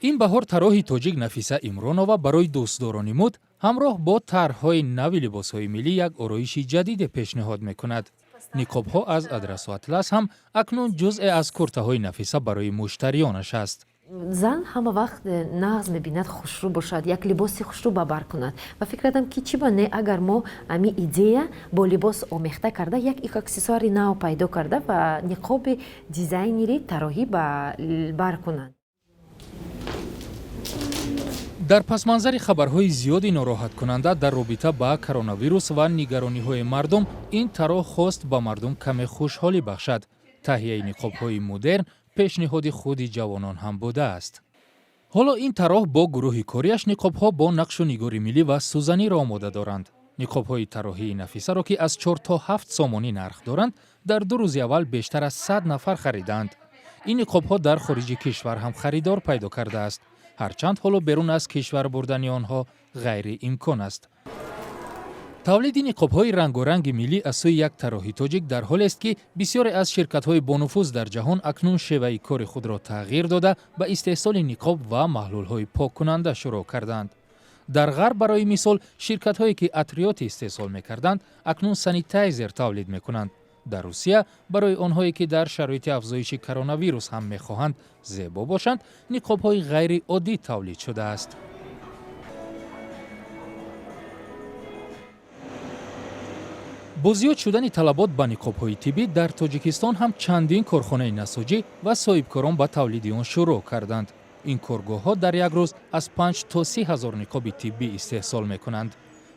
Ин баҳор тарроҳи тоҷик Нафиса Имронова барои дӯстдорони мӯд ҳамроҳ бо тарҳҳои нави либосҳои миллӣ як ороиши ҷадиде пешниҳод мекунад. Ниқобҳо аз адрасу атлас ҳам акнун ҷузъе аз куртаҳои Нафиса барои муштариёнаш аст. Зан ҳама вақт нағз мебинад хушрӯ бошад, як либоси хушрӯ ба бар кунад, ва фикр кардам, ки чӣ ба не, агар мо ами идея бо либос омехта карда, як аксессуари нав пайдо карда ва ниқоби дизайнери тарроҳӣ ба бар кунанд. Дар пасманзари хабарҳои зиёди нороҳаткунанда дар робита ба коронавирус ва нигарониҳои мардум, ин тарроҳ хост ба мардум каме хушҳолӣ бахшад. Таҳияи ниқобҳои мудерн пешниҳоди худи ҷавонон ҳам будааст. Ҳоло ин тарроҳ бо гурӯҳи кориаш ниқобҳо бо нақшу нигори миллӣ ва сӯзаниро омода доранд. Ниқобҳои тарроҳии Нафисаро, ки аз 4 то 7 сомонӣ нарх доранд, дар 2 рӯзи аввал бештар аз 100 нафар харидаанд. Ин ниқобҳо дар хориҷи кишвар ҳам харидор пайдо кардааст, ҳарчанд ҳоло берун аз кишвар бурдани онҳо ғайриимкон аст. Тавлиди ниқобҳои рангоранги миллӣ аз сӯи як тарроҳи тоҷик дар ҳолест, ки бисёре аз ширкатҳои бонуфуз дар ҷаҳон акнун шеваи кори худро тағйир дода, ба истеҳсоли ниқоб ва маҳлулҳои поккунанда шурӯъ карданд. Дар Ғарб, барои мисол, ширкатҳое ки атриёт истеҳсол мекарданд, акнун санитайзер тавлид мекунанд. Дар Русия барои онҳое, ки дар шароити афзоиши коронавирус ҳам мехоҳанд зебо бошанд, ниқобҳои ғайриоддӣ тавлид шудааст. Бо зиёд шудани талабот ба ниқобҳои тиббӣ дар Тоҷикистон ҳам чандин корхонаи насоҷӣ ва соҳибкорон ба тавлиди он шурӯъ карданд. Ин коргоҳҳо дар як рӯз аз 5 то 30 ҳазор ниқоби тиббӣ истеҳсол мекунанд.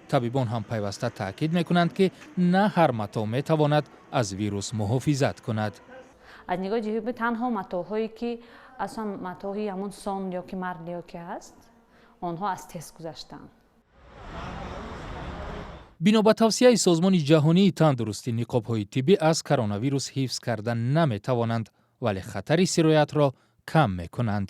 Табибон ҳам пайваста таъкид мекунанд, ки на ҳар матоъ метавонад аз вирус муҳофизат кунад. Аз нигоҳи ҷиҳати танҳо матоъҳое, ки аслан матоъҳои ҳамон сон ё ки марля ки ҳаст, онҳо аз тест гузаштаанд. Бино ба тавсияи Созмони Ҷаҳонии Тандурустӣ, ниқобҳои тиббӣ аз коронавирус ҳифз карда наметавонанд, вале хатари сироятро кам мекунанд.